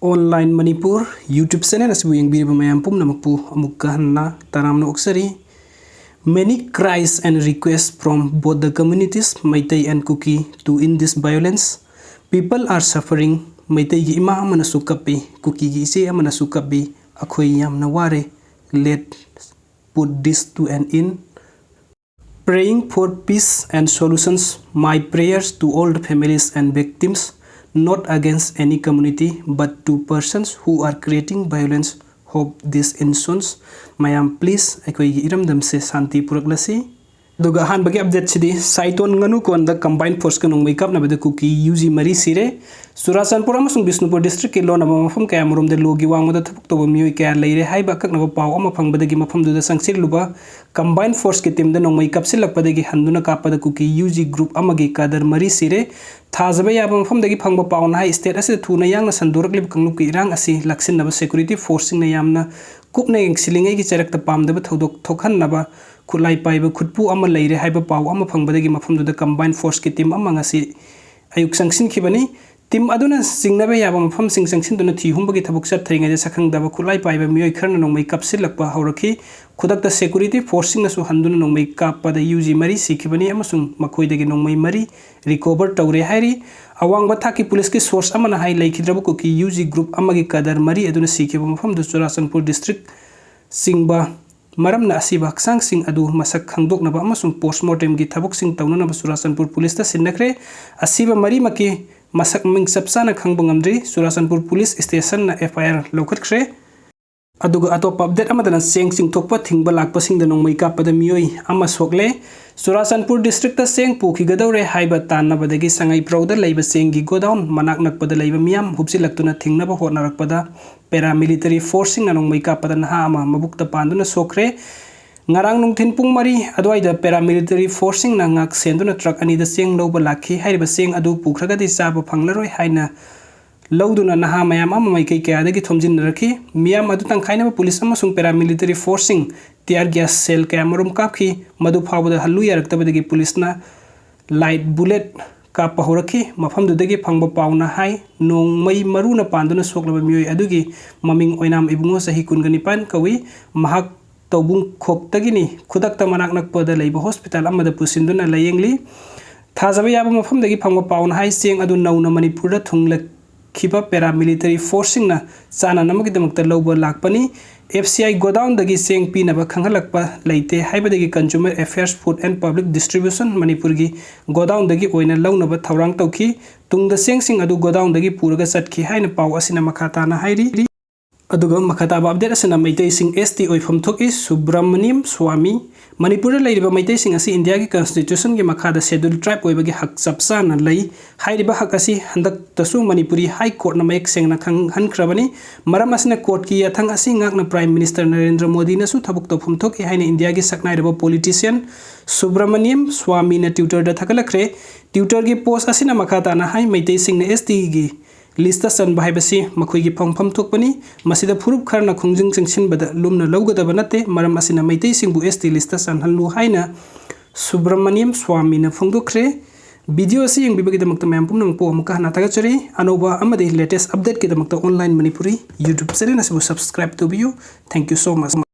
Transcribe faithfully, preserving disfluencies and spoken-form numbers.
Online Manipur YouTube channel ꯑꯁꯤꯕꯨ ꯌꯦꯡꯕꯤꯔꯤꯕ ꯃꯌꯥꯝ ꯄꯨꯝꯅꯃꯛꯄꯨ ꯑꯃꯨꯛꯀ ꯍꯟꯅ ꯇꯔꯥꯝꯅ ꯑꯣꯛꯆꯔꯤ꯫ Many cries and requests from both the communities, Meitei and Kuki, to end this violence. People are suffering. ꯃꯩꯇꯩꯒꯤ ꯏꯃꯥ ꯑꯃꯅꯁꯨ ꯀꯞꯄꯤ, ꯀꯨꯀꯤꯒꯤ ꯏꯆꯦ ꯑꯃꯅꯁꯨ ꯀꯞꯄꯤ꯫ ꯑꯩꯈꯣꯏ ꯌꯥꯝꯅ ꯋꯥꯔꯦ꯫ Let put this to an end. Praying for peace and solutions. My prayers to all the families and victims, not against any community, but to persons who are creating violence. Hope this ends soon. ꯃꯌꯥꯝ please ꯑꯩꯈꯣꯏꯒꯤ ꯏꯔꯝꯗꯝꯁꯦ ꯁꯥꯟꯇꯤ ꯄꯨꯔꯛꯂꯁꯤ꯫ ꯑꯗꯨꯒ ꯑꯍꯥꯟꯕꯒꯤ update ꯁꯤꯗꯤ ꯁꯥꯏꯇꯣꯟ ꯉꯥꯅꯨꯀꯣꯟꯗ combined force ꯀ ꯅꯣꯡꯃꯩ ꯀꯥꯞꯅꯕꯗ ꯀꯨꯀꯤ U G ꯃꯔꯤ ꯁꯤꯔꯦ꯫ ꯆꯨꯔꯥꯆꯥꯟꯄꯨꯔ ꯑꯃꯁꯨꯡ Bishnupur district ꯀꯤ ꯂꯣꯟꯅꯕ ꯃꯐꯝ ꯀꯌꯥꯃꯔꯣꯝꯗ ꯂꯣꯒꯤ ꯋꯥꯡꯃꯗ ꯊꯕꯛ ꯇꯧꯕ ꯃꯤꯑꯣꯏ ꯀꯌꯥ ꯂꯩꯔꯦ ꯍꯥꯏꯕ ꯑꯀꯛꯅꯕ ꯄꯥꯎ ꯑꯃ ꯐꯪꯕꯗꯒꯤ ꯃꯐꯝꯗꯨꯗ ꯆꯪꯁꯤꯜꯂꯨꯕ combined force ꯀꯤ team ꯗ ꯅꯣꯡꯃꯩ ꯀꯥꯞꯁꯤꯜꯂꯛꯄꯗꯒꯤ ꯍꯟꯗꯨꯅ ꯀꯥꯞꯄꯗ ꯀꯨꯀꯤ ꯌꯨ ꯖꯤ group ꯑꯃꯒꯤ cadre ꯃꯔꯤ ꯁꯤꯔꯦ꯫ ꯊꯥꯖꯕ ꯌꯥꯕ ꯃꯐꯝꯗꯒꯤ ꯐꯪꯕ ꯄꯥꯎꯅ ꯍꯥꯏ, state ꯑꯁꯤꯗ ꯊꯨꯅ ꯌꯥꯡꯅ ꯁꯟꯗꯣꯔꯛꯂꯤꯕ ꯀꯥꯡꯂꯨꯞꯀꯤ ꯏꯔꯥꯡ ꯑꯁꯤ ꯂꯥꯛꯁꯤꯟꯅꯕ security force ꯁꯤꯡꯅ ꯌꯥꯝꯅ ꯀꯨꯞꯅ ꯌꯦꯡꯁꯤꯜꯂꯤꯉꯩꯒꯤ ꯆꯔꯛꯇ ꯄꯥꯝꯗꯕ ꯊꯧꯗꯣꯛ ꯊꯣꯛꯍꯟꯅꯕ ꯈꯨꯠꯂꯥꯏ ꯄꯥꯏꯕ ꯈꯨꯠꯄꯨ ꯑꯃ ꯂꯩꯔꯦ ꯍꯥꯏꯕ ꯄꯥꯎ ꯑꯃ ꯐꯪꯕꯗꯒꯤ ꯃꯐꯝꯗꯨꯗ combined force ꯀꯤ team ꯑꯃ ꯉꯁꯤ ꯑꯌꯨꯛ ꯆꯪꯁꯤꯟꯈꯤꯕꯅꯤ꯫ Team ꯑꯗꯨꯅ ꯆꯤꯡꯅꯕ ꯌꯥꯕ ꯃꯐꯝꯁꯤꯡ ꯆꯪꯁꯤꯟꯗꯨꯅ ꯊꯤ ꯍꯨꯝꯕꯒꯤ ꯊꯕꯛ ꯆꯠꯊꯔꯤꯉꯩꯗ ꯁꯛꯈꯪꯗꯕ ꯈꯨꯠꯂꯥꯏ ꯄꯥꯏꯕ ꯃꯤꯑꯣꯏ ꯈꯔꯅ ꯅꯣꯡꯃꯩ ꯀꯥꯞꯁꯤꯜꯂꯛꯄ ꯍꯧꯔꯛꯈꯤ꯫ ꯈꯨꯗꯛꯇ security force ꯁꯤꯡꯅꯁꯨ ꯍꯟꯗꯨꯅ ꯅꯣꯡꯃꯩ ꯀꯥꯞꯄꯗ ꯌꯨ ꯖꯤ ꯃꯔꯤ ꯁꯤꯈꯤꯕꯅꯤ ꯑꯃꯁꯨꯡ ꯃꯈꯣꯏꯗꯒꯤ ꯅꯣꯡꯃꯩ ꯃꯔꯤ recover ꯇꯧꯔꯦ ꯍꯥꯏꯔꯤ꯫ ꯑꯋꯥꯡꯕ ꯊꯥꯛꯀꯤ ꯄꯨꯂꯤꯁꯀꯤ source ꯑꯃꯅ ꯍꯥꯏ, ꯂꯩꯈꯤꯗ꯭ꯔꯕ ꯀꯨꯀꯤ ꯌꯨ ꯖꯤ group ꯑꯃꯒꯤ cadre ꯃꯔꯤ ꯑꯗꯨꯅ ꯁꯤꯈꯤꯕ ꯃꯐꯝꯗꯨ ꯆꯨꯔꯥꯆꯥꯟꯄꯨꯔ district ꯆꯤꯡꯕ ꯃꯔꯝꯅ ꯑꯁꯤꯕ ꯍꯛꯆꯥꯡꯁꯤꯡ ꯑꯗꯨ ꯃꯁꯛ ꯈꯪꯗꯣꯛꯅꯕ ꯑꯃꯁꯨꯡ post mortem ꯒꯤ ꯊꯕꯛꯁꯤꯡ ꯇꯧꯅꯅꯕ ꯆꯨꯔꯥꯆꯥꯟꯄꯨꯔ ꯄꯨꯂꯤꯁꯇ ꯁꯤꯟꯅꯈ꯭ꯔꯦ꯫ ꯑꯁꯤꯕ ꯃꯔꯤꯃꯛꯀꯤ ꯃꯁꯛ ꯃꯃꯤꯡ ꯆꯞ ꯆꯥꯅ ꯈꯪꯕ ꯉꯝꯗ꯭ꯔꯤ꯫ ꯆꯨꯔꯥꯆꯥꯟꯄꯨꯔ ꯄꯨꯂꯤꯁ ꯁ꯭ꯇꯦꯁꯟꯅ F I R ꯂꯧꯈꯠꯈ꯭ꯔꯦ꯫ ꯑꯗꯨꯒ ꯑꯇꯣꯞꯄ update ꯑꯃꯗꯅ ꯆꯦꯡ ꯆꯤꯡꯊꯣꯛꯄ ꯊꯤꯡꯕ ꯂꯥꯛꯄꯁꯤꯡꯗ ꯅꯣꯡꯃꯩ ꯀꯥꯞꯄꯗ ꯃꯤꯑꯣꯏ ꯑꯃ ꯁꯣꯛꯂꯦ꯫ ꯆꯨꯔꯥꯆꯥꯟꯄꯨꯔ district ꯇ ꯆꯦꯡ ꯄꯨꯈꯤꯒꯗꯧꯔꯦ ꯍꯥꯏꯕ ꯇꯥꯟꯅꯕꯗꯒꯤ ꯁꯉꯥꯏꯄ꯭ꯔꯧꯗ ꯂꯩꯕ ꯆꯦꯡꯒꯤ godown ꯃꯅꯥꯛ ꯅꯛꯄꯗ ꯂꯩꯕ ꯃꯤꯌꯥꯝ ꯍꯨꯞꯆꯤꯜꯂꯛꯇꯨꯅ ꯊꯤꯡꯅꯕ ꯍꯣꯠꯅꯔꯛꯄꯗ paramilitary force ꯁꯤꯡꯅ ꯅꯣꯡꯃꯩ ꯀꯥꯞꯄꯗ ꯅꯍꯥ ꯑꯃ ꯃꯕꯨꯛꯇ ꯄꯥꯟꯗꯨꯅ ꯁꯣꯛꯈ꯭ꯔꯦ꯫ ꯉꯔꯥꯡ ꯅꯨꯡꯊꯤꯜ ꯄꯨꯡ ꯃꯔꯤ ꯑꯗꯨꯋꯥꯏꯗ paramilitary force ꯁꯤꯡꯅ ꯉꯥꯛ ꯁꯦꯟꯗꯨꯅ truck ꯑꯅꯤꯗ ꯆꯦꯡ ꯂꯧꯕ ꯂꯥꯛꯈꯤ꯫ ꯍꯥꯏꯔꯤꯕ ꯆꯦꯡ ꯑꯗꯨ ꯄꯨꯈ꯭ꯔꯒꯗꯤ ꯆꯥꯕ ꯐꯪꯂꯔꯣꯏ ꯍꯥꯏꯅ ꯂꯧꯗꯨꯅ ꯅꯍꯥ ꯃꯌꯥꯝ ꯑꯃ ꯃꯥꯏꯀꯩ ꯀꯌꯥꯗꯒꯤ ꯊꯣꯝꯖꯤꯟꯅꯔꯛꯈꯤ꯫ ꯃꯤꯌꯥꯝ ꯑꯗꯨ ꯇꯪꯈꯥꯏꯅꯕ ꯄꯨꯂꯤꯁ ꯑꯃꯁꯨꯡ paramilitary force ꯁꯤꯡ tear gas shell ꯀꯌꯥꯃꯔꯨꯝ ꯀꯥꯞꯈꯤ꯫ ꯃꯗꯨ ꯐꯥꯎꯕꯗ ꯍꯜꯂꯨ ꯌꯥꯔꯛꯇꯕꯗꯒꯤ ꯄꯨꯂꯤꯁꯅ light bullet ꯀꯥꯞꯄ ꯍꯧꯔꯛꯈꯤ꯫ ꯃꯐꯝꯗꯨꯗꯒꯤ ꯐꯪꯕ ꯄꯥꯎꯅ ꯍꯥꯏ, ꯅꯣꯡꯃꯩ ꯃꯔꯨꯅ ꯄꯥꯟꯗꯨꯅ ꯁꯣꯛꯂꯕ ꯃꯤꯑꯣꯏ ꯑꯗꯨꯒꯤ ꯃꯃꯤꯡ ꯑꯣꯏꯅꯥꯝ ꯏꯕꯨꯡꯉꯣ, ꯆꯍꯤ ꯀꯨꯟꯒ ꯅꯤꯄꯥꯟ ꯀꯧꯏ꯫ ꯃꯍꯥꯛ ꯇꯧꯕꯨꯡꯈꯣꯛꯇꯒꯤꯅꯤ꯫ ꯈꯨꯗꯛꯇ ꯃꯅꯥꯛ ꯅꯛꯄꯗ ꯂꯩꯕ ꯍꯣꯁꯄꯤꯇꯥꯜ ꯑꯃꯗ ꯄꯨꯁꯤꯟꯗꯨꯅ ꯂꯥꯌꯦꯡꯂꯤ꯫ ꯊꯥꯖꯕ ꯌꯥꯕ ꯃꯐꯝꯗꯒꯤ ꯐꯪꯕ ꯄꯥꯎꯅ ꯍꯥꯏ, ꯆꯦꯡ ꯑꯗꯨ ꯅꯧꯅ ꯃꯅꯤꯄꯨꯔꯗ ꯊꯨꯡꯂꯛꯈꯤꯕ ꯄꯦꯔꯥꯃꯤꯂꯤꯇꯔꯤ ꯐꯣꯔꯁꯁꯤꯡꯅ ꯆꯥꯅꯅꯕꯒꯤꯗꯃꯛꯇ ꯂꯧꯕ ꯂꯥꯛꯄꯅꯤ꯫ ꯑꯦꯐ ꯁꯤ ꯑꯥꯏ ꯒꯣꯗꯥꯎꯟꯗꯒꯤ ꯆꯦꯡ ꯄꯤꯅꯕ ꯈꯪꯍꯜꯂꯛꯄ ꯂꯩꯇꯦ ꯍꯥꯏꯕꯗꯒꯤ Consumer Affairs, Food and Public Distribution ꯃꯅꯤꯄꯨꯔꯒꯤ ꯒꯣꯗꯥꯎꯟꯗꯒꯤ ꯑꯣꯏꯅ ꯂꯧꯅꯕ ꯊꯧꯔꯥꯡ ꯇꯧꯈꯤ꯫ ꯇꯨꯡꯗ ꯆꯦꯡꯁꯤꯡ ꯑꯗꯨ ꯒꯣꯗꯥꯎꯟꯗꯒꯤ ꯄꯨꯔꯒ ꯆꯠꯈꯤ ꯍꯥꯏꯅ ꯄꯥꯎ ꯑꯁꯤꯅ ꯃꯈꯥ ꯇꯥꯅ ꯍꯥꯏꯔꯤ꯫ ꯑꯗꯨꯒ ꯃꯈꯥ ꯇꯥꯕ ꯑꯞꯗꯦꯠ ꯑꯁꯤꯅ ꯃꯩꯇꯩꯁꯤꯡ ꯑꯦꯁ ꯇꯤ ꯑꯣꯏꯐꯝ ꯊꯣꯛꯏ꯫ ꯁꯨꯕ꯭ꯔꯃꯅꯤꯌꯝ ꯁ꯭ꯋꯥꯃꯤ, ꯃꯅꯤꯄꯨꯔꯗ ꯂꯩꯔꯤꯕ ꯃꯩꯇꯩꯁꯤꯡ ꯑꯁꯤ ꯏꯟꯗꯤꯌꯥꯒꯤ ꯀꯟꯁꯇꯤꯇ꯭ꯌꯨꯁꯟꯒꯤ ꯃꯈꯥꯗ ꯁꯦꯗ꯭ꯌꯨꯜ ꯇ꯭ꯔꯥꯏꯕ ꯑꯣꯏꯕꯒꯤ ꯍꯛ ꯆꯞ ꯆꯥꯅ ꯂꯩ꯫ ꯍꯥꯏꯔꯤꯕ ꯍꯛ ꯑꯁꯤ ꯍꯟꯗꯛꯇꯁꯨ ꯃꯅꯤꯄꯨꯔꯤ ꯍꯥꯏ ꯀꯣꯔꯠꯅ ꯃꯌꯦꯛ ꯁꯦꯡꯅ ꯈꯪꯍꯟꯈ꯭ꯔꯕꯅꯤ꯫ ꯃꯔꯝ ꯑꯁꯤꯅ ꯀꯣꯔꯠꯀꯤ ꯌꯥꯊꯪ ꯑꯁꯤ ꯉꯥꯛꯅ ꯄ꯭ꯔꯥꯏꯝ ꯃꯤꯅꯤꯁꯇꯔ ꯅꯔꯦꯟꯗ꯭ꯔ ꯃꯣꯗꯤꯅꯁꯨ ꯊꯕꯛ ꯇꯧꯐꯝ ꯊꯣꯛꯏ ꯍꯥꯏꯅ ꯏꯟꯗꯤꯌꯥꯒꯤ ꯁꯛꯅꯥꯏꯔꯕ ꯄꯣꯂꯤꯇꯤꯁꯤꯌꯟ ꯁꯨꯕ꯭ꯔꯃꯅꯤꯌꯝ ꯁ꯭ꯋꯥꯃꯤꯅ ꯇ꯭ꯋꯤꯇꯔꯗ ꯊꯥꯒꯠꯂꯛꯈ꯭ꯔꯦ꯫ ꯇ꯭ꯋꯤꯇꯔꯒꯤ ꯄꯣꯁ ꯑꯁꯤꯅ ꯃꯈꯥ ꯇꯥꯅ ꯍꯥꯏ, ꯃꯩꯇꯩꯁꯤꯡꯅ ꯑꯦꯁ ꯇꯤꯒꯤ ꯂꯤꯁꯇ ꯆꯟꯕ ꯍꯥꯏꯕꯁꯤ ꯃꯈꯣꯏꯒꯤ ꯐꯪꯐꯝ ꯊꯣꯛꯄꯅꯤ꯫ ꯃꯁꯤꯗ ꯐꯨꯔꯨꯞ ꯈꯔꯅ ꯈꯣꯡꯖꯪ ꯆꯪꯁꯤꯟꯕꯗ ꯂꯨꯝꯅ ꯂꯧꯒꯗꯕ ꯅꯠꯇꯦ꯫ ꯃꯔꯝ ꯑꯁꯤꯅ ꯃꯩꯇꯩꯁꯤꯡꯕꯨ ꯑꯦꯁ ꯇꯤ ꯂꯤꯁꯇ ꯆꯟꯍꯜꯂꯨ ꯍꯥꯏꯅ ꯁꯨꯕ꯭ꯔꯃꯅꯤꯌꯝ ꯁ꯭ꯋꯥꯃꯤꯅ ꯐꯣꯡꯗꯣꯛꯈ꯭ꯔꯦ꯫ ꯚꯤꯗꯤꯑꯣ ꯑꯁꯤ ꯌꯦꯡꯕꯤꯕꯒꯤꯗꯃꯛꯇ ꯃꯌꯥꯝ ꯄꯨꯝꯅꯃꯛꯄꯨ ꯑꯃꯨꯛꯀ ꯍꯟꯅ ꯊꯥꯒꯠꯆꯔꯤ꯫ ꯑꯅꯧꯕ ꯑꯃꯗꯤ latest updateꯀꯤꯗꯃꯛꯇ Online Manipuri YouTube channel ꯑꯁꯤꯕꯨ subscribe ꯇꯧꯕꯤꯌꯨ꯫ Thank you so much꯫